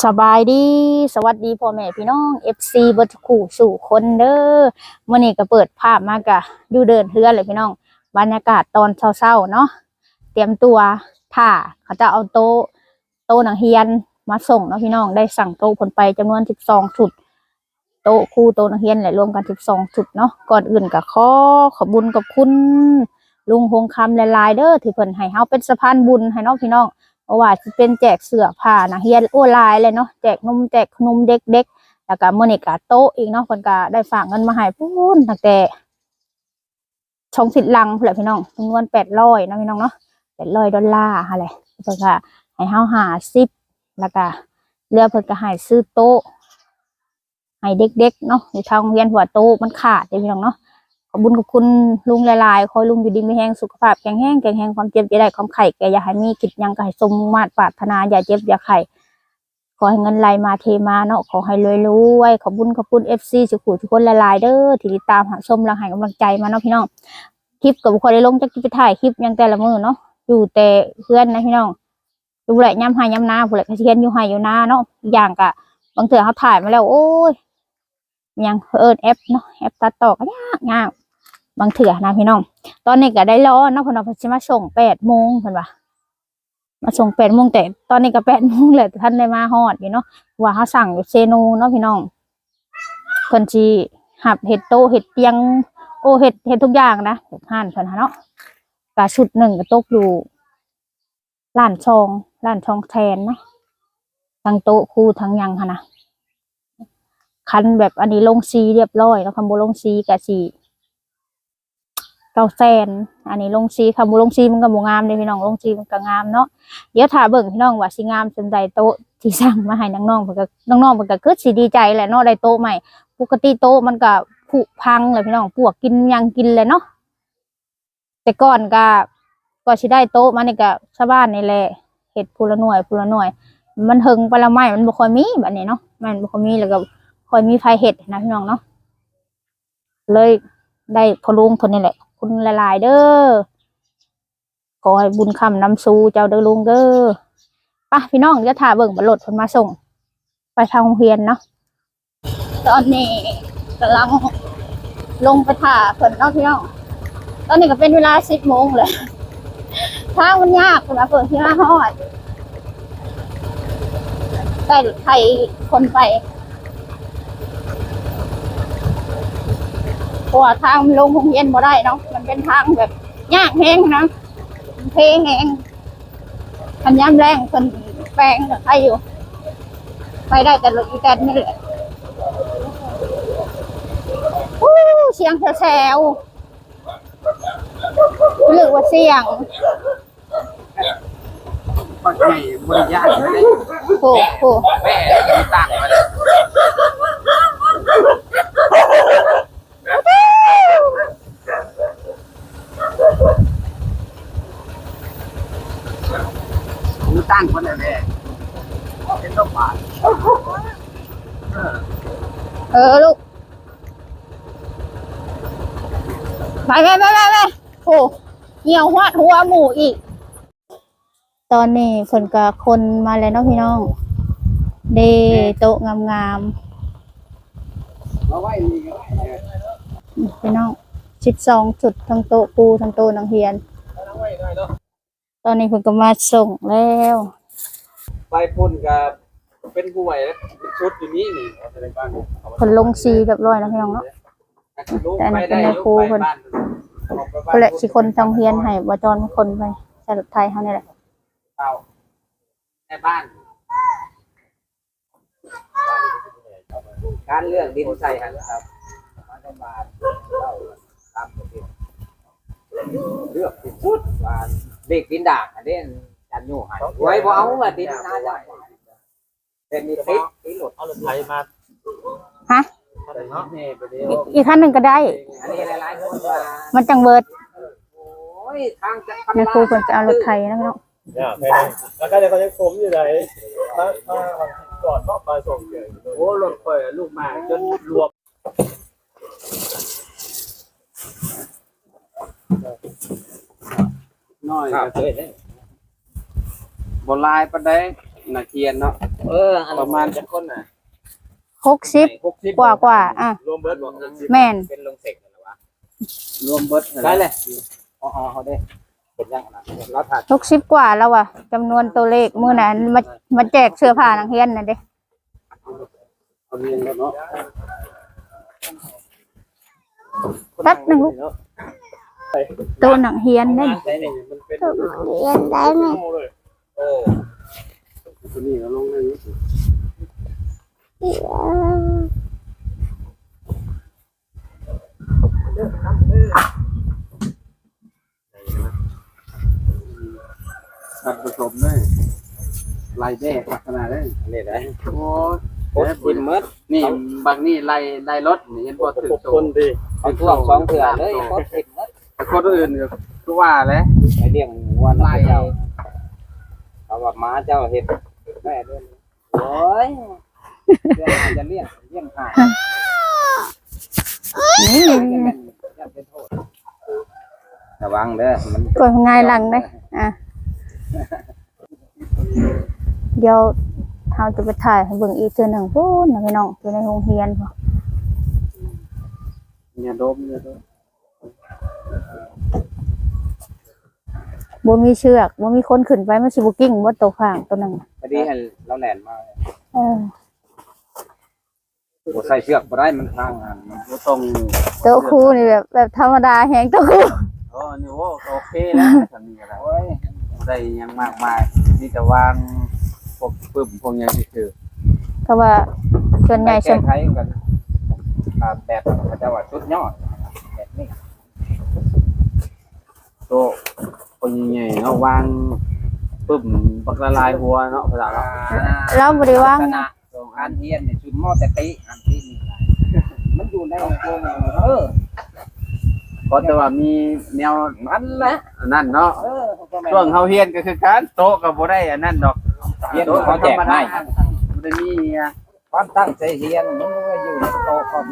ສະບາຍດີ ສະຫວັດດີພໍ່ແມ່ພີ່ນ້ອງ ເອັຟຊີ ເບິດຄູ່ສູ່ຄົນເດີ. ມື້ນີ້ກໍເປີດພາບມາ ກະຢູ່ເດີ່ນເຮືອນແຫຼະພີ່ນ້ອງ. ບັນຍາກາດຕອນເຊົ້າໆເນາະ ຕຽມຕົວຖ້າເຂົາເຈົ້າເອົາໂຕະ ໂຕະນັກຮຽນມາສົ່ງເນາະພີ່ນ້ອງ. ໄດ້ສັ່ງໂຕະເພິ່ນໄປຈຳນວນສິບສອງຊຸດ ໂຕະຄູ ໂຕະນັກຮຽນ ແລະ ລວມກັນສິບສອງຊຸດເນາະ. ກ່ອນອື່ນກໍຂໍຂອບບຸນຂອບຄຸນລຸງຫົງຄຳຫຼາຍໆເດີ ທີ່ເພິ່ນໃຫ້ເຮົາເປັນສະພານບຸນໃຫ້ເນາະພີ່ນ້ອງ. ບໍ່ວ່າຊິເປັນແຈກເສື້ອຜ້ານັກຮຽນ ໂອ້ ຫຼາຍເລີຍເນາະ, ແຈກນົມແຈກຂະໜົມເດັກໆ ແລ້ວກໍມື້ນີ້ກໍໂຕະອີກເນາະ. ເພິ່ນກໍໄດ້ຝາກເງິນມາໃຫ້ພຸ້ນ ຕັ້ງແຕ່ ສອງທິດຫຼັງພຸ້ນແຫຼະພີ່ນ້ອງ, ຈຳນວນແປດຮ້ອຍເນາະພີ່ນ້ອງເນາະ, ແປດຮ້ອຍດອນລາຫັ້ນແຫຼະ. ເພິ່ນກໍໃຫ້ເຮົາຫ້າສິບ ແລ້ວກໍເຫຼືອເພິ່ນກໍໃຫ້ຊື້ໂຕະໃຫ້ເດັກໆເນາະ ຢູ່ທາງໂຮງຮຽນ ເພາະວ່າໂຕະມັນຂາດເດ້ພີ່ນ້ອງເນາະ. ຂອບບຸນຂອບຄຸນລຸງຫຼາຍໆ, ຂໍໃຫ້ລຸງຢູ່ດີມີແຮງ ສຸຂະພາບແຂງແຮງ ແຂງແຮງ ຄວາມເຈັບຢ່າໄດ້ ຄວາມໄຂ້ກໍຢ່າໃຫ້ມີ, ຄິດຫຍັງກໍໃຫ້ສົມມຸ່ງມາດປາດຖະໜາ, ຢ່າເຈັບຢ່າໄຂ້. ຂໍໃຫ້ເງິນໄຫຼມາເທມາເນາະ, ຂໍໃຫ້ລວຍໆ. ຂອບບຸນຂອບຄຸນເອັຟຊີທຸກຜູ້ທຸກຄົນຫຼາຍໆເດີ ທີ່ຕິດຕາມຮັບຊົມ ແລະ ໃຫ້ກຳລັງໃຈມາເນາະພີ່ນ້ອງ. ຄລິບກໍບໍ່ຄ່ອຍໄດ້ລົງ ຈັກຊິໄປຖ່າຍຄລິບຫຍັງແຕ່ລະມື້ເນາະ, ຢູ່ແຕ່ເຮືອນນະພີ່ນ້ອງ. ຢູ່ແຫຼະ ຍາມໄຮ່ຍາມນາພຸ້ນແຫຼະ ກໍຊິເຫັນຢູ່ໄຮ່ຢູ່ນາເນາະ. ອີກຢ່າງກໍບາງເທື່ອເຮົາຖ່າຍມາແລ້ວ ໂອ້ຍ ຫຍັງ ເອີ້ນແອັບເນາະ ແອັບຕັດຕໍ່ກໍຍາກ ຍາກບາງເທື່ອນະພີ່ນ້ອງ. ຕອນນີ້ກໍໄດ້ລໍເນາະ ເພິ່ນວ່າເພິ່ນຊິມາສົ່ງແປດໂມງ ເພິ່ນວ່າ ມາສົ່ງແປດໂມງ, ແຕ່ຕອນນີ້ກໍແປດໂມງແລ້ວ ແຕ່ທັນໄດ້ມາຮອດຢູ່ເນາະ, ເພາະວ່າເຮົາສັ່ງຢູ່ເຊໂນເນາະພີ່ນ້ອງ. ເພິ່ນຊິຮັບເຮັດໂຕະເຮັດຕຽງ ໂອ້ ເຮັດ ເຮັດທຸກຢ່າງນະ ແບບຮ້ານເພິ່ນຫັ້ນເນາະ. ກະຊຸດໜຶ່ງກໍຕົກຢູ່ລ້ານສອງ ລ້ານສອງແສນນະ, ທັງໂຕະຄູທັງຫຍັງຫັ້ນນະ. ຄັນແບບອັນນີ້ລົງສີຮຽບຮ້ອຍແລ້ວ ຄັນບໍ່ລົງສີກໍຊິ ເກົ້າແສນ. ອັນນີ້ລົງສີ ຄັນບໍ່ລົງສີມັນກໍບໍ່ງາມເດ້ພີ່ນ້ອງ, ລົງສີມັນກໍງາມເນາະ. ດຽວຖ້າເບິ່ງພີ່ນ້ອງວ່າຊິງາມສ່ຳໃດ ໂຕະທີ່ສັ່ງມາໃຫ້ນ້ອງໆ ເພິ່ນກໍ ນ້ອງໆເພິ່ນກໍຄືຊິດີໃຈແຫຼະເນາະ ໄດ້ໂຕະໃໝ່. ປົກກະຕິໂຕະມັນກໍຜຸພັງແຫຼະພີ່ນ້ອງ, ປວກກິນຫຍັງກິນແຫຼະເນາະ. ແຕ່ກ່ອນກໍ ກວ່າຊິໄດ້ໂຕະມານີ້ກໍຊາວບ້ານນີ້ແຫຼະ ເຮັດຜູ້ລະໜ່ວຍ ຜູ້ລະໜ່ວຍ. ມັນເຖິງໄປແລ້ວ ໄມ້ມັນບໍ່ຄ່ອຍມີບັດນີ້ເນາະ, ໄມ້ມັນບໍ່ຄ່ອຍມີ ແລ້ວກໍຄ່ອຍມີໃຜເຮັດນະພີ່ນ້ອງເນາະ. ເລີຍໄດ້ພໍ່ລຸງເພິ່ນນີ້ແຫຼະ ຂອບຄຸນຫຼາຍໆເດີ. ຂໍໃຫ້ບຸນຄ້ຳນຳສູ່ເຈົ້າເດີລຸງເດີ. ໄປພີ່ນ້ອງ ດຽວຖ້າເບິ່ງວ່າລົດເພິ່ນມາສົ່ງ ໄປທາງໂຮງຮຽນເນາະ. ຕອນນີ້ກຳລັງລົງໄປຖ້າເພິ່ນເນາະພີ່ນ້ອງ. ຕອນນີ້ກໍເປັນເວລາສິບໂມງແລ້ວ. ທາງມັນຍາກ ເພິ່ນວ່າເພິ່ນຊິມາຮອດ ໃຊ້ລົດໄຖຂົນໄປ ເພາະວ່າທາງມັນລົງໂຮງຮຽນບໍ່ໄດ້ເນາະ, ມັນເປັນທາງແບບຍາກແຮງນະ ເພແຮງ. ຄັນຍາມແລ້ງເພິ່ນແປງກໍໄຄຢູ່ ໄປໄດ້ແຕ່ລົດອີແຕນນີ້ແຫຼະ. ອູ້ ສຽງແຊວໆ ຫຼືວ່າສຽງ ບັກໃຫຍ່ບໍ່ໄດ້ຢ້ານເດ້. ໂອ້ໂຫ ແມ່ນຕ່າງກັນ. ຫູຕັ້ງຄົນແນ່ໆ ເປັນຕົວບາດ. ເອີ ເອີລູກ ໄປໆໆໆ. ໂອ້ ຫ່ຽວຮອດຫົວໝູ່ອີກ. ຕອນນີ້ເພິ່ນກໍຂົນມາແລ້ວເນາະພີ່ນ້ອງ ເດ້ ໂຕະງາມໆ ມາໄວ້ນີ້ກໍໄດ້ ນີ້ພີ່ນ້ອງ ສິບສອງຊຸດ ທັງໂຕະຄູ ທັງໂຕະນັກຮຽນ. ຕອນນີ້ເພິ່ນກໍມາສົ່ງແລ້ວ ໄປພຸ້ນກໍເປັນຫ້ວຍ ເປັນຊຸດຢູ່ນີ້ນີ້ ເພິ່ນລົງສີຮຽບຮ້ອຍແລ້ວພີ່ນ້ອງເນາະ. ແຕ່ອັນນີ້ເປັນແມ່ຄູເພິ່ນ ພຸ້ນແຫຼະ ຊິຂົນທາງຮຽນໃຫ້ ບໍ່ຈອນຂົນໄປໃສ່ລົດໄຖເຮົານີ້ແຫຼະ. ເອົາ ໃນບ້ານ ການເລື່ອງດິນໃສ່ຫັ້ນ ເລືອກທີ່ສຸດວ່າເລກດິນດາກຫັ້ນເດ້ ຈັນໂຍຫັ້ນ ໂອ້ຍ ບໍ່ເອົາວ່າດິນນາເຈົ້າ. ເປັນມີຕິດ ຕິດລົດ ເອົາລົດໄຖມາ ຮະ ຄັນໜຶ່ງເນາະ ອີກ ອີກຄັນໜຶ່ງກໍໄດ້ ອັນນີ້ຫຼາຍໆຄົນວ່າ ມັນຈັ່ງເບີດ. ໂອ້ຍ ທາງຈະ ແມ່ຄູເພິ່ນໄປເອົາລົດໄຖນະພີ່ນ້ອງ. ຢ່າໄປນະ ອາກາດເຂົາຍັງຂົມຢູ່ໃດ໋ ມາ ມາຈອດເນາະ ມາສົ່ງເທື່ອ. ໂອ້ ລົດຂ້ອຍລູກມາຈົນລວມ. ນ້ອຍກໍ ບໍ່ຫຼາຍປານໃດ ນັກຮຽນເນາະ ເອີ ອັນປະມານຈັກຄົນນະ? ຫົກສິບ ຫົກສິບ ກວ່າໆ ອ່າ ລວມເບິດບໍ່? ຫົກສິບ ແມ່ນ ເປັນລົງເສັກຫັ້ນລະວະ ລວມເບິດຫັ້ນ ໄດ້ແຫຼະ ອໍໆ ເຮົາເດ້ ເປັນຫຍັງຫັ້ນນະ ລາວຖ້າ ຫົກສິບ ກວ່າແລ້ວວ່າ ຈຳນວນຕົວເລກ ມື້ນັ້ນມາ ມາແຈກເສື້ອຜ້ານັກຮຽນນັ້ນເດ້. ເອົາເລີຍເນາະ ແປັບໜຶ່ງລູກ ໂຕະນັກຮຽນເດ້ ໂຕະນັກຮຽນໄດ້ແມ່ ເອີ ຕົວນີ້ເອົາລົງໄດ້ຢູ່. ຄັນປະສົມເດ້ ໄລ່ແດ່ຄັກຂະໜາດເດ້ ອັນນີ້ໄດ໋ ໂອ້ຍ ກົດຖິ້ມໝົດ ນີ້ບັກນີ້ໄລ່ ໄລ່ລົດນີ້ ເຫັນບໍ່ ຖືກໂຕ ຄົນດີ ເອົາຖ້ວງສອງເທື່ອເລີຍ ກົດຖິ້ມໝົດ ແຕ່ຄົນອື່ນກໍຄືວ່າແຫຼະ ໄປລ້ຽງງົວນຳເຂົາເຈົ້າ ເຂົາວ່າໝາເຈົ້າເຮັດແມ່ເດ້. ໂອ້ຍ ເພື່ອຈະລ້ຽງ ລ້ຽງຫ່ານ ນີ້ ຢ່າເປັນໂທດ ລະວັງເດີ ມັນ ກວດຫງາຍຫຼັງເດ້ ອ່ະ ດຽວເຮົາຈະໄປຖ່າຍໃຫ້ເບິ່ງອີກເທື່ອໜຶ່ງພຸ້ນນະພີ່ນ້ອງ ຢູ່ໃນໂຮງຮຽນພຸ້ນ ຢ່າດົມ ຢ່າດົມ. ບໍ່ມີເຊືອກ ບໍ່ມີຄົນຂຶ້ນໄປ ມັນຊິບໍ່ກິ້ງບໍ່ ໂຕຂ້າງໂຕໜຶ່ງ ພໍດີຫັ້ນລາວແລ່ນມາ ເອີ ບໍ່ໃສ່ເຊືອກບໍ່ໄດ້ ມັນທາງຫັ້ນ ມັນບໍ່ຕ້ອງ ໂຕະຄູນີ້ແບບ ແບບທຳມະດາແຮງ ໂຕະຄູ ອໍ ອັນນີ້ ໂອ້ ໂອເຄແລ້ວ ອັນນີ້ກໍໄດ້ ໂອ້ຍ ບໍ່ໄດ້ຫຍັງມາກມາຍ ມີແຕ່ວາງພວກປຶ້ມພວກຫຍັງຊື່ໆ ເພາະວ່າສ່ວນໃຫຍ່ ແກ້ໄຂກັນຕາມແບບເຂົາເຈົ້າວ່າສຸດຍອດແບບນີ້. ໂຕະຄົນໃຫຍ່ເນາະ ວາງປຶ້ມບັກລະລາຍຫົວເນາະ ພະລາວເນາະ ລາວບໍ່ໄດ້ວາງ ລັກສະນະຂອງອັນຮຽນນີ້ຊຸມມໍແຕ່ຕິ ອັນຕິນີ້ ມັນຢູ່ໃນ ເອີ ກໍແຕ່ວ່າມີແນວນັ້ນແຫຼະ ອັນນັ້ນເນາະ ເອີ ຊ່ວງເຮົາຮຽນກໍຄືກັນ ໂຕະກໍບໍ່ໄດ້ອັນນັ້ນດອກ ຮຽນເຂົາແຈກໃຫ້ ບໍ່ໄດ້ມີ ຄວາມຕັ້ງໃຈຮຽນມັນບໍ່ໄດ້ຢູ່ໃນໂຕະຄອມ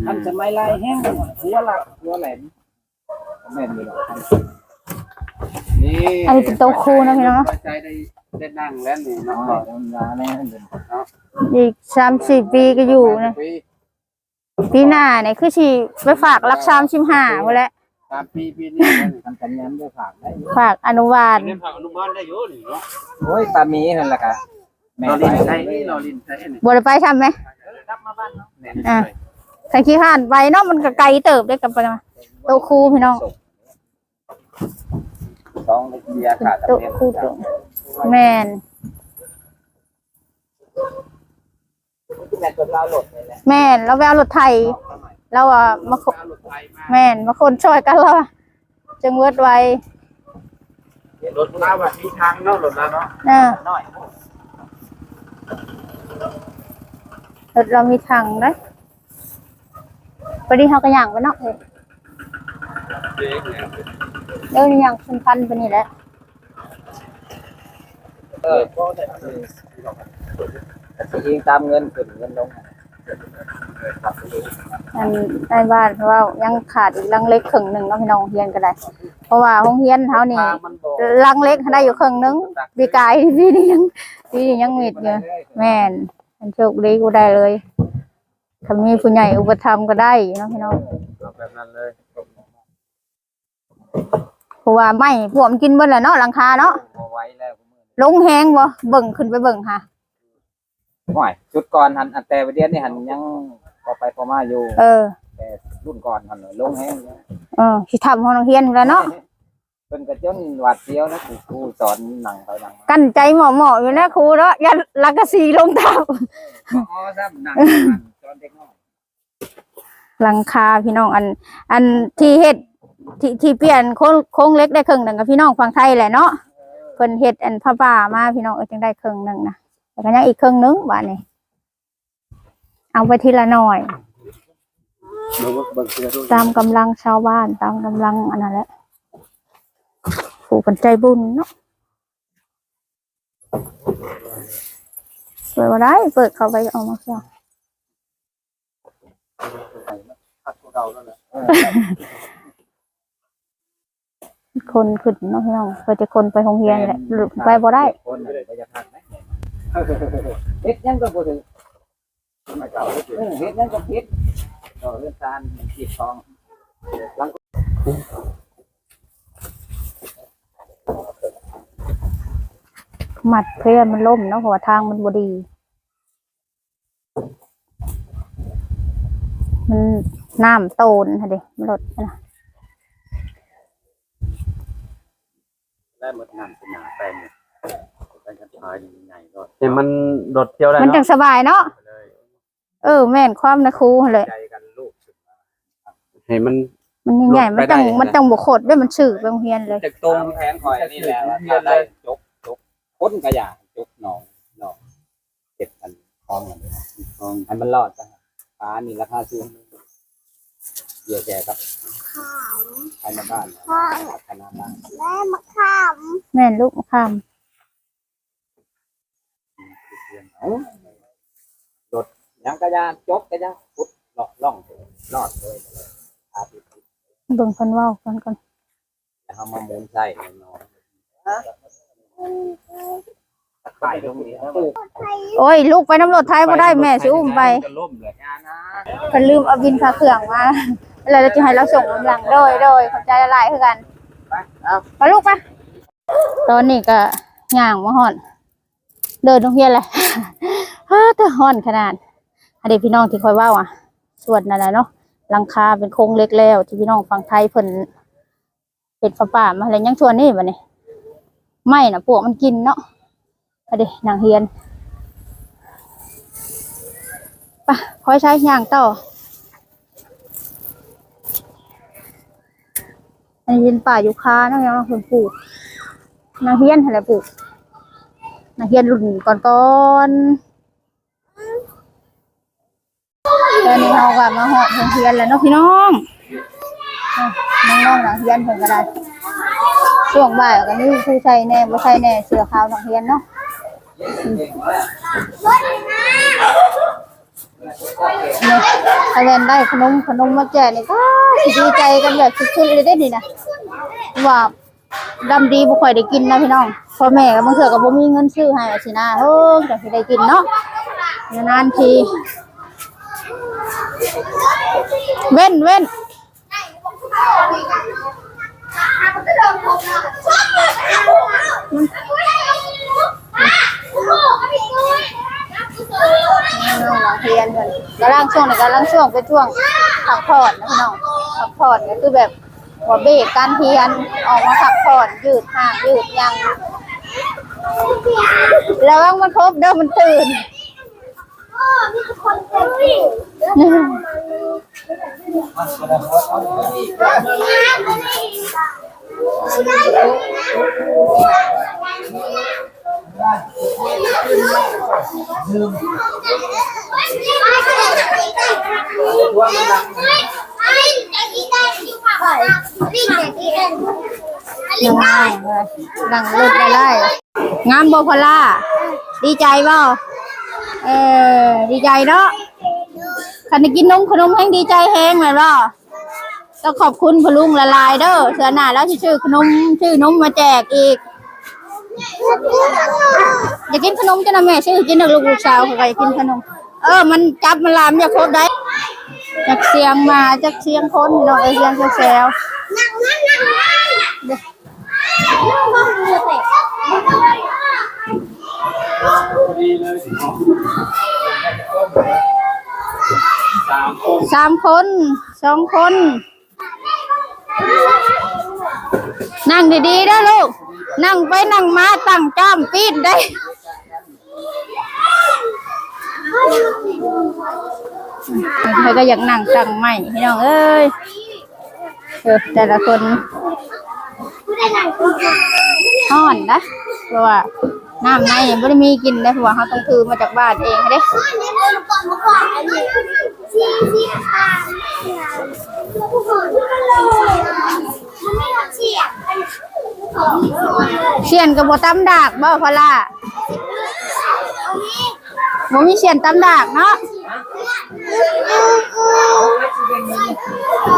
ທັນສະໄໝຫຼາຍແຮງ ຫົວລະຫົວແຫຼມ ແມ່ນຢູ່ດອກ ນີ້ ອັນນີ້ເປັນໂຕະຄູເນາະພີ່ນ້ອງ ໄດ້ ໄດ້ນັ່ງແລ້ວນີ້ເນາະ ອໍ ທຳມະດາແນ່ ເນາະ ອີກສາມສີ່ປີກໍຢູ່ນະ ສາມສີ່ປີ ປີໜ້ານີ້ຄືຊິໄປຝາກຫຼັກສາມສິບຫ້າພຸ້ນແຫຼະ ສາມປີ ປີນີ້ ມັນກໍຍັງໄດ້ຝາກໄດ້ຢູ່ ຝາກອະນຸບານ ຍັງໄດ້ຝາກອະນຸບານໄດ້ຢູ່ນີ້ເນາະ ໂອ້ຍ ປາມີຫັ້ນລະກະ ແມ່ນ ລໍຫຼິ້ນໃສ່ນີ້ ລໍຫຼິ້ນໃສ່ນີ້ ບໍ່ໄດ້ໄປຊ້ຳແມ ກັບມາບ້ານເນາະ ອ່າ ຄັນຂີ້ຄ້ານໄປເນາະ ມັນກໍໄກເຕີບເດ້ ກັບໄປມາ ໂຕະຄູພີ່ນ້ອງ ສອງເດືອນຂາດ ໂຕະຄູ ໂຕະ ແມ່ນ ແມ່ນ ລາວໄປເອົາລົດໄຖ ລາວວ່າມາ ແມ່ນ ມາຂົນຊ່ອຍກັນ ລາວວ່າ ຈຶ່ງເວີດໄວ ລົດລາວວ່າມີຖັງເນາະ ລົດລາວເນາະ ເອີ ລົດລາວມີຖັງເດ້. ພໍດີເຮົາກໍຍ່າງໄປເນາະ ເອີ ຍ່າງສຳຄັນໄປນີ້ແຫຼະ ເອີ ກໍຊິອີງຕາມເງິນຂຶ້ນເງິນລົງ ອັນ ໃນບ້ານເວົ້າຍັງຂາດອີກຫຼັງເຫຼັກເຄິ່ງໜຶ່ງເນາະ ພີ່ນ້ອງ ໂຮງຮຽນກໍໄດ້ ເພາະວ່າໂຮງຮຽນເຮົານີ້ ຫຼັງເຫຼັກໄດ້ຢູ່ເຄິ່ງໜຶ່ງ ປີກາຍ ປີນີ້ຍັງ ປີນີ້ຍັງມິດຢູ່ ແມ່ນ ອັນໂຊກດີບໍ່ໄດ້ເລີຍ. ຄັນມີຜູ້ໃຫຍ່ອຸປະຖຳກໍໄດ້ເນາະພີ່ນ້ອງ ເອີ ເອົາແບບນັ້ນເລີຍ ເພາະວ່າໄມ້ພວກມັນກິນເບິດແລ້ວເນາະ ຫຼັງຄາເນາະ ບໍ່ໄຫວແລ້ວ ລົງແຮງບໍ່ ເບິ່ງ ຂຶ້ນໄປເບິ່ງຫາ ໂອ້ຍ ຊຸດກ່ອນຫັ້ນ ອັນແຕ່ດຽວນີ້ຫັ້ນຍັງພໍໄປພໍມາຢູ່ ເອີ ແຕ່ລຸ້ນກ່ອນຫັ້ນລົງແຮງ ເອີ ຊິທຳຫ້ອງນັກຮຽນພຸ້ນລະເນາະ. ເພິ່ນກໍຈົນຫວາດສຽວນະ ຄູ ຄູສອນນັ່ງໄປນັ່ງມາ ກັ້ນໃຈໝໍ້ໆຢູ່ນະຄູເນາະ ຢ້ານສັງກະສີລົງທັບ ອໍ ຊ້ຳນັ່ງສອນເດັກນ້ອຍ ຫຼັງຄາພີ່ນ້ອງ ອັນ ອັນທີ່ເຮັດ ທີ່ ທີ່ປ່ຽນໂຄງ ໂຄງເຫຼັກໄດ້ເຄິ່ງໜຶ່ງ ກໍພີ່ນ້ອງຝັ່ງໄທແຫຼະເນາະ ເອີ ເພິ່ນເຮັດອັນຜ້າປ່າມາພີ່ນ້ອງເອີຍ ຈຶ່ງໄດ້ເຄິ່ງໜຶ່ງນະ ແລ້ວກໍຍັງອີກເຄິ່ງໜຶ່ງບາດນີ້. ເອົາໄປທີລະໜ້ອຍ ເບິ່ງເທື່ອດູ ຕາມກຳລັງຊາວບ້ານ ຕາມກຳລັງອັນນັ້ນແຫຼະ ຜູ້ເພິ່ນໃຈບຸນເນາະ ເປີດບໍ່ໄດ້ ເປີດເຂົ້າໄປອອກມາເທື່ອ ເອີ. ຄົນຂຶ້ນເນາະພີ່ນ້ອງ ເພິ່ນຈະຂົນໄປໂຮງຮຽນແຫຼະ ແມ່ນ ໄປບໍ່ໄດ້ ຄົນນັ້ນບໍ່ຢາກຮັກນະ ເຮັດຫຍັງກໍບໍ່ຖືກ ເອີ ເຮັດຫຍັງກໍຜິດ ຕໍ່ເຮືອນຊານ ເງິນກີບທອງ ຫຼັງ ມັດເພື່ອມັນລົ້ມເນາະ ເພາະວ່າທາງມັນບໍ່ດີ. ມັນນ້ຳໂຕນຫັ້ນເດ້ ມັນລົດຫັ້ນນະ ແລ້ວໝົດນ້ຳເປັນຫຍັງແປງນີ້ ແປງກັນພາຍນີ້ໃຫຍ່ໂລດ ໃຫ້ມັນລົດທ່ຽວໄດ້ ມັນ ເນາະ ຈັ່ງສະບາຍເນາະ ເອີ ແມ່ນຄວາມນະຄູຫັ້ນແຫຼະ ໃຈກັນລູກຂຶ້ນມາ ໃຫ້ມັນ ມັນໃຫຍ່ໆ ມັນຈັ່ງ ລົດໄປໄດ້ ມັນຈັ່ງບໍ່ຂົດເດ້ ມັນຊື່ໄປໂຮງຮຽນເລີຍ ຈັກໂຕແຂນຂ້ອຍນີ້ແຫຼະ ຖ້າໄດ້ຈົກ ຈົກ ຄົນກະຢາກຈົກໜອງເນາະ. ເກັບອັນຂອງ ຂອງ ໃຫ້ມັນລອດຊະ ປານີ້ລາຄາສູງ ເຫຍື່ອແກ່ກັບ ຂາມ ໃຫ້ມາບ້ານ ຂາມ ພັດທະນາບ້ານ ແມ່ນມະຂາມ ແມ່ນລູກມະຂາມ ເອົາ ລົດຫຍັງກະຢ່າ ຈົກກະຢ່າ ຂຸດລອກ ລອດເລີຍ ອາທິດ ເບິ່ງເພິ່ນເວົ້າກັນກ່ອນ. ແລ້ວເຮົາມາໝູນໃສ່ແນ່ນອນ ໄປລົງນີ້ ໂອ້ຍ ລູກໄປນຳລົດໄຖບໍ່ໄດ້ ແມ່ຊິອຸ້ມໄປ ເພິ່ນລືມເອົາບິນຄ່າເຄື່ອງມາ ແລ້ວຈະໃຫ້ລາວສົ່ງນຳຫຼັງ ໂດຍ ໂດຍ ຂອບໃຈຫຼາຍໆ ຄືກັນ ໄປ ເອົາ ໄປລູກໄປ ຕອນນີ້ກະຍ່າງມາຮອດ ເດີນໂຮງຮຽນແຫຼະ ເອີ ແຕ່ຮ້ອນຂະໜາດ ອັນນີ້ພີ່ນ້ອງທີ່ຂ້ອຍເວົ້າອະ ສ່ວນນັ້ນແຫຼະເນາະ ຫຼັງຄາເປັນໂຄງເຫຼັກແລ້ວ ທີ່ພີ່ນ້ອງຝັ່ງໄທເພິ່ນເຮັດຜ້າປ່າມາແລ້ວ ຍັງສ່ວນນີ້ບັດນີ້ ໄມ້ນະປວກມັນກິນເນາະ ອັນນີ້ນັກຮຽນ ໄປ ຄ່ອຍໃຊ້ຍ່າງຕໍ່. ອັນນີ້ເປັນປ່າຢູຄາເນາະ ເພິ່ນປູກ ນັກຮຽນຫັ້ນແຫຼະປູກ ນັກຮຽນລຸ້ນກ່ອນໆ ຕອນນີ້ເຮົາກະມາຮອດໂຮງຮຽນແລ້ວເນາະພີ່ນ້ອງ ນ້ອງໆ ນັກຮຽນເພິ່ນກະໄດ້ ຊ່ວງບ່າຍກະມີຜູ້ໃສ່ແດ່ບໍ່ໃສ່ແດ່ ເສື້ອຂາວນັກຮຽນເນາະ ອືມ. ຖ້າແມ່ນໄດ້ຂະໜົມ ຂະໜົມມາແຈກນີ້ ກໍຊິດີໃຈກັນແບບສຸດໆ ເລີຍເດ້ນີ້ນະ ວ່າດຳດີບໍ່ຄ່ອຍໄດ້ກິນນະພີ່ນ້ອງ ພໍ່ແມ່ກໍບາງເທື່ອກໍບໍ່ມີເງິນຊື້ໃຫ້ຊີ້ນະ ໂອ້ ຈັ່ງຊິໄດ້ກິນເນາະ ນານໆ ທີ ເວັ້ນ ເວັ້ນ. ນ້ອງນັກຮຽນເພິ່ນກຳລັງ ຊ່ວງນີ້ກຳລັງຊ່ວງເປັນຊ່ວງພັກຜ່ອນນະພີ່ນ້ອງ ພັກຜ່ອນກໍຄືແບບວ່າເບຣກການຮຽນ ອອກມາພັກຜ່ອນ ຍືດຮ່າງຍືດຫຍັງ ລະວັງມັນຄົບເດີ ມັນຕື່ນ. ຍັງງາມເລີຍ ນັ່ງລົດຫຼາຍໆ ງາມບໍ່ພອລລາ? ດີໃຈບໍ່? ເອີ ດີໃຈເນາະ ຄັນໄດ້ກິນນົມຂະໜົມແຮ່ງດີໃຈແຮງແມ່ນບໍ່? ຕ້ອງຂອບຄຸນພໍ່ລຸງຫຼາຍໆເດີ ເທື່ອໜ້າລາວຊິຊື້ຂະໜົມ ຊື້ນົມມາແຈກອີກ. ຢາກກິນຂະໜົມຈັ່ງນະແມ່ຊື້ກິນດອກ ລູກສາວຂ້ອຍກໍຢາກກິນຂະໜົມ. ເອີ ມັນຈັບມັນຫຼາຍ ມັນຢາກຄົບໄດ໋ ຈັກສຽງໝາ ຈັກສຽງຄົນ ພີ່ນ້ອງເອີຍ ສຽງແຊວໆ. ສາມຄົນ ສອງຄົນ ນັ່ງດີໆເດີລູກ ນັ່ງໄປນັ່ງມາຕັ້ງຈ້ອມປີດໄດ໋. ເພິ່ນກໍຢາກນັ່ງຕັ້ງໄມ້ ພີ່ນ້ອງເອີຍ. ເອີ ແຕ່ລະຄົນ ຮ້ອນນະ ເພາະວ່ານ້ຳໃນນີ້ບໍ່ໄດ້ມີກິນເດ້ ເພາະວ່າເຮົາຕ້ອງຖືມາຈາກບ້ານເອງເດ້. ສ່ຽນກໍບໍ່ຕຳດາກບໍ່ ພອລລາ? ບໍ່ມີສ່ຽນຕຳດາກເນາະ.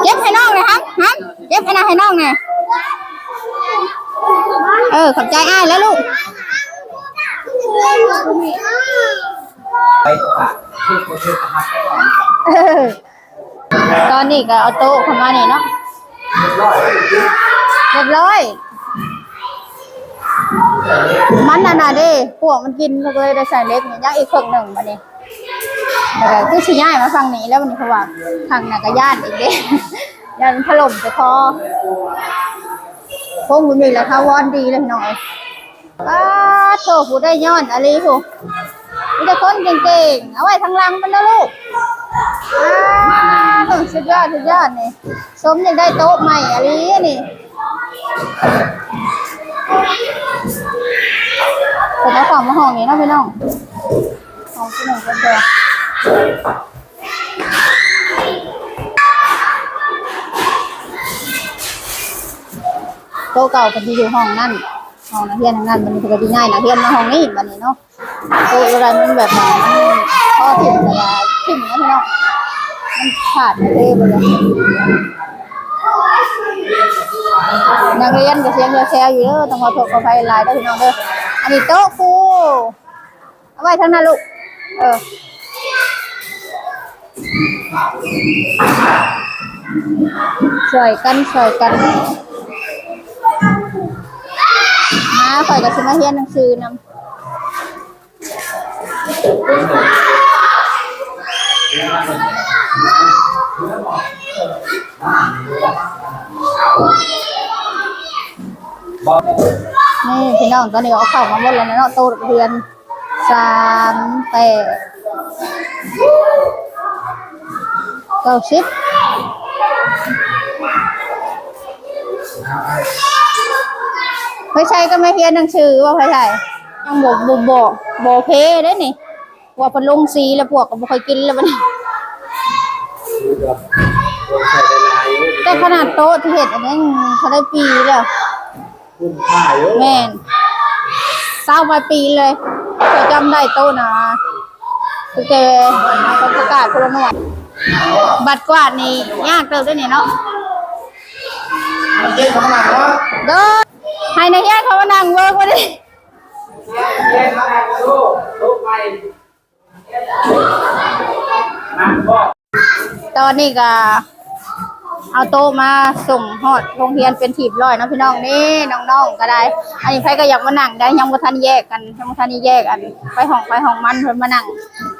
ເກັບໃຫ້ນ້ອງແດ່ ຫຳ ຫຳ ເກັບອັນນັ້ນໃຫ້ນ້ອງແດ່. ເອີ ຂອບໃຈອ້າຍແລ້ວລູກ. ໄປ ຕອນນີ້ກໍເອົາໂຕະເຂົ້າມານີ້ເນາະ ຮຽບຮ້ອຍ ຮຽບຮ້ອຍ. ມັນອັນນັ້ນເດ້ ປວກມັນກິນ ເພິ່ນກໍເລີຍໄດ້ໃສ່ເຫຼັກນີ້ ຍັງອີກເຄິ່ງໜຶ່ງບັດນີ້. ແລ້ວກໍຄືຊິຍ້າຍມາຝັ່ງນີ້ແລ້ວບັດນີ້ ເພາະວ່າທາງນັ້ນກໍຢ້ານອີກເດ້ ຢ້ານມັນຖະຫຼົ່ມໃສ່ຄໍ. ໂຄ້ງແບບນີ້ແຫຼະ ຖາວອນດີເລີຍພີ່ນ້ອງເອີຍ. ປາດໂທ້ ຜູ້ໄດ້ຍ້ອນອີ່ຫຼີພຸ້ນ ມີແຕ່ຄົນເກັ່ງໆ ເອົາໄວ້ທາງຫຼັງມັນເດີລູກ. ປາດໂທ້ ສຸດຍອດ ສຸດຍອດນີ້ ສົມຢາກໄດ້ໂຕະໃໝ່ອີ່ຫຼີນີ້. ເພິ່ນເອົາເຂົ້າມາຫ້ອງນີ້ເນາະພີ່ນ້ອງ ຫ້ອງພີ່ນ້ອງເພິ່ນເດີ. ໂຕະເກົ່າເພິ່ນຊິຢູ່ຫ້ອງນັ້ນ ຫ້ອງນັກຮຽນທາງນັ້ນ ບັດນີ້ເພິ່ນກໍຊິຍ້າຍນັກຮຽນມາຫ້ອງນີ້ບັດນີ້ເນາະ. ໂຕະລະມັນແບບວ່າມັນພໍຖິ້ມ ແຕ່ວ່າຖິ້ມນະພີ່ນ້ອງ ມັນຂາດໄປເລີຍ. ນັກຮຽນກໍສຽງແຊວໆຢູ່ເດີ ຕ້ອງຂໍໂທດຂໍອະໄພຫຼາຍເດີພີ່ນ້ອງເດີ. ອັນນີ້ໂຕະຄູ ເອົາໄວ້ທາງນັ້ນລູກ ເອີ ຊ່ວຍກັນ ຊ່ວຍກັນ ມາ ຂ້ອຍກໍຊິມາຮຽນໜັງສືນຳ. ນີ້ພີ່ນ້ອງ ຕອນນີ້ກໍເອົາເຂົ້າມາໝົດແລ້ວເນາະ ໂຕະນັກຮຽນ ສາມ ແປດ ເກົ້າສິບ. ໄປໃສກໍມາຮຽນໜັງສືບໍ່ ໄປໃສ ຍັງບໍ່ ບໍ່ ບໍ່ ບໍ່ເພເດ້ນີ້ ວ່າເພິ່ນລົງສີແລ້ວ ປວກກໍບໍ່ຄ່ອຍກິນແລ້ວບັດນີ້. ແຕ່ຂະໜາດໂຕະທີ່ເຮັດອັນນີ້ເທົ່າໃດປີແລ້ວ ຄຸ້ມຄ່າຢູ່ ແມ່ນ ຊາວປາຍປີເລີຍ ຂ້ອຍຈຳໄດ້ໂຕະນະ ຕັ້ງແຕ່ເຂົາປະກາດພຸ້ນລະເນາະ. ບັດກວາດນີ້ຍາກເຕີບເດ້ນີ້ເນາະ ໂດຍ ໃຫ້ນັກຮຽນເຂົາມານັ່ງເບິ່ງວ່ານີ້. ຕອນນີ້ກໍເອົາໂຕະມາສົ່ງຮອດໂຮງຮຽນເປັນທີ່ຮຽບຮ້ອຍເນາະພີ່ນ້ອງ. ນີ້ນ້ອງໆກໍໄດ້ ອັນນີ້ໃຜກໍຢາກມານັ່ງໄດ້ ຍັງບໍ່ທັນແຍກກັນ ຍັງບໍ່ທັນໄດ້ແຍກ ອັນ ໄປຫ້ອງໃຜຫ້ອງມັນ ເພິ່ນມານັ່ງ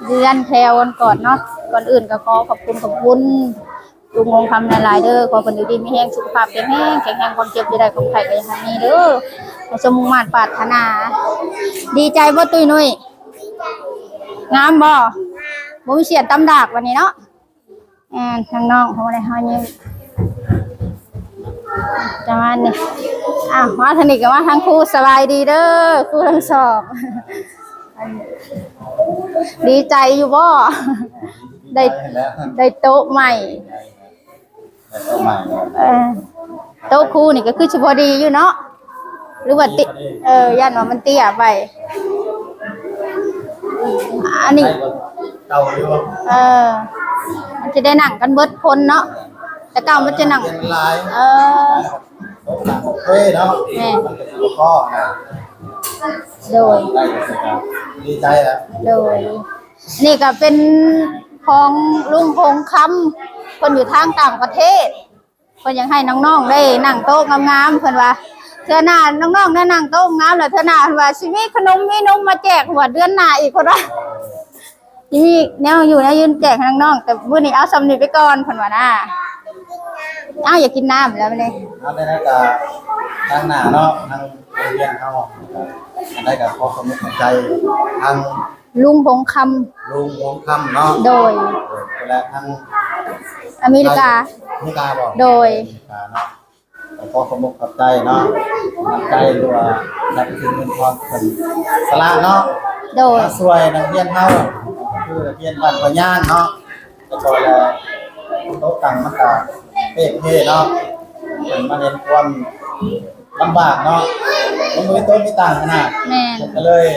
ເຮືອນແຖວກັນກ່ອນເນາະ. ກ່ອນອື່ນກໍຂໍຂອບຄຸນ ຂອບຄຸນ ລຸງວົງຄຳຫຼາຍໆເດີ ຂໍເພິ່ນຢູ່ດີມີແຮງ ສຸຂະພາບແຂງແຮງ ແຂງແຮງ ຄວາມເຈັບຢ່າໄດ້ ຄວາມໄຂ້ກໍຢ່າໃຫ້ມີເດີ ໃຫ້ສົມມຸ່ງມາດປາດຖະໜາ. ດີໃຈບໍ່ຕຸ້ຍນຸ້ຍ? ງາມບໍ່? ບໍ່ມີສຽນຕຳດາກບັດນີ້ເນາະ. ແມ່ນ ທາງນ້ອງເຂົາໄດ້ຮອຍຍິ້ມ ປະມານນີ້. ອ້າວ ມາທາງນີ້ກໍມາທາງຄູ ສະບາຍດີເດີຄູທັງສອງ. ອັນ ດີໃຈຢູ່ບໍ່? ໄດ້ ໄດ້ໂຕະໃໝ່ ໄດ້ໂຕະໃໝ່ ເອີ ໂຕະຄູນີ້ກໍຄືຊິພໍດີຢູ່ເນາະ ຫຼືວ່າຕິ ເອີ ຢ້ານວ່າມັນເຕ້ຍໄປ ອັນນີ້ ເອີ ມັນຈະໄດ້ນັ່ງກັນເບິດຄົນເນາະ ແຕ່ເກົ່າມັນຈະນັ່ງ ເອີ ໂຕະນັ່ງໂອເຄເນາະ ແມ່ນ ມັນກໍຊິບໍ່ພໍນະ ໂດຍ ໄດ້ກໍດີໃຈແລ້ວ ໂດຍ. ນີ້ກໍເປັນຂອງລຸງຄົງຄຳ ເພິ່ນຢູ່ທາງຕ່າງປະເທດ ເພິ່ນຢາກໃຫ້ນ້ອງໆໄດ້ນັ່ງໂຕະງາມໆ ເພິ່ນວ່າ ເທື່ອໜ້ານ້ອງໆໄດ້ນັ່ງໂຕະງາມແລ້ວ ເທື່ອໜ້າເພິ່ນວ່າຊິມີຂະໜົມມີນົມມາແຈກ ເພິ່ນວ່າເດືອນໜ້າອີກ ເພິ່ນວ່າຊິມີແນວຢູ່ແນວກິນແຈກໃຫ້ນ້ອງໆ ແຕ່ມື້ນີ້ເອົາສ່ຳນີ້ໄປກ່ອນ ເພິ່ນວ່ານະ. ອ້າວ ຢາກກິນນ້ຳແລ້ວບັດນີ້ ເອົາໄດ້ ກໍທາງໜ້າເນາະ ທາງໂຮງຮຽນເຮົາ ອັນໃດກໍຂໍຂອບໃຈທາງ ລຸງຫົງຄຳ ລຸງຫົງຄຳເນາະ ໂດຍ ໂດຍ ແລະທາງອາເມລິກາ ອາເມລິກາບໍ? ໂດຍ ອາເມລິກາເນາະ ກໍຂໍຂອບອົກຂອບໃຈເນາະ ນ້ຳໃຈ ຫຼືວ່າຊັບສິນເງິນທອງເພິ່ນສະຫຼະເນາະ ໂດຍ ມາຊ່ວຍນັກຮຽນເຮົາ ຄືນັກຮຽນບ້ານພະຍາງເນາະ ແຕ່ກໍແລ້ວໂຕະຕັ່ງມັນກໍເພເພເນາະ ເພິ່ນມາເຫັນຄວາມ ລຳບາກເນາະ ມັນບໍ່ມີໂຕະມີຕັ່ງຫັ້ນນະ ແມ່ນ ເພິ່ນກໍເລີຍ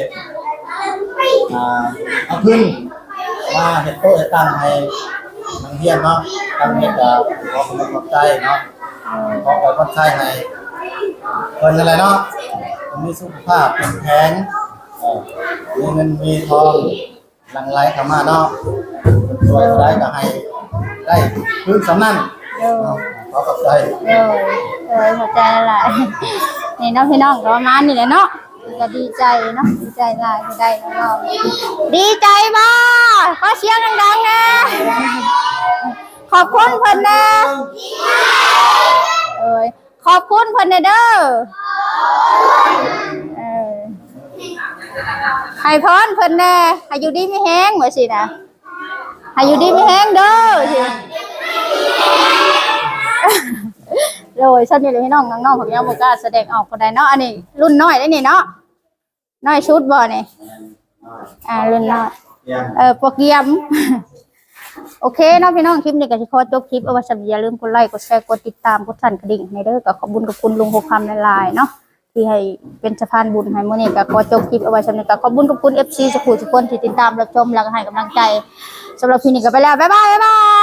ອ່າ ເອົາທຶນມາເຮັດໂຕະເຮັດຕັ່ງໃຫ້ນັກຮຽນເນາະ ທາງເຮັດກໍຂໍຂອບໃຈເນາະ ຂໍອວຍພອນໄຊໃຫ້ ເພິ່ນນັ້ນແຫຼະເນາະ ມີສຸຂະພາບເຂັ້ມແຂງ ເອີ ມີເງິນມີທອງຫຼັ່ງໄຫຼເຂົ້າມາເນາະ ເພິ່ນຊ່ວຍເທົ່າໃດກໍໃຫ້ໄດ້ຄືນສ່ຳນັ້ນ ໂດຍ ເນາະ ຂໍຂອບໃຈ ໂດຍ ໂດຍ ຂອບໃຈຫຼາຍໆ ນີ້ເນາະ ພີ່ນ້ອງ ກໍປະມານນີ້ແຫຼະເນາະ ກໍດີໃຈເນາະ ດີໃຈຫຼາຍທີ່ໄດ້ນ້ອງໆ ດີໃຈບໍ່? ຂໍສຽງດັງໆແດ່ ຂອບຄຸນເພິ່ນແດ່ ເອີຍ ຂອບຄຸນເພິ່ນແດ່ເດີ ເອີ ໃຫ້ພອນເພິ່ນແດ່ ໃຫ້ຢູ່ດີມີແຮງ ວ່າຊີ້ນະ ໃຫ້ຢູ່ດີມີແຮງເດີ ໂດຍ ຊັ້ນນີ້ແຫຼະພີ່ນ້ອງ ນ້ອງໆ ເພິ່ນຍັງບໍ່ກ້າສະແດງອອກປານໃດເນາະ ອັນນີ້ລຸ້ນນ້ອຍເດ້ນີ້ເນາະ ນ້ອຍສຸດບໍ່ນີ້? ອ່າ ລຸ້ນນ້ອຍ ເອີ ໂປຣກຽມ ໂອເຄເນາະພີ່ນ້ອງ ຄລິບນີ້ກໍຊິຂໍຈົບຄລິບເອົາໄວ້ສ່ຳນີ້ ຢ່າລືມກົດໄລ ກົດແຊ ກົດຕິດຕາມ ກົດສັ່ນກະດິ່ງໃຫ້ເດີ ກໍຂອບບຸນຂອບຄຸນລຸງຫົວຄຳຫຼາຍໆເນາະ ທີ່ໃຫ້ເປັນສະພານບຸນໃຫ້ ມື້ນີ້ກໍຂໍຈົບຄລິບເອົາໄວ້ສ່ຳນີ້ ກໍຂອບບຸນຂອບຄຸນເອັຟຊີທຸກຜູ້ທຸກຄົນທີ່ຕິດຕາມຮັບຊົມ ແລ້ວກໍໃຫ້ກຳລັງໃຈ ສຳລັບຄລິບນີ້ກໍໄປແລ້ວ ບາຍບາຍ ບາຍບາຍ.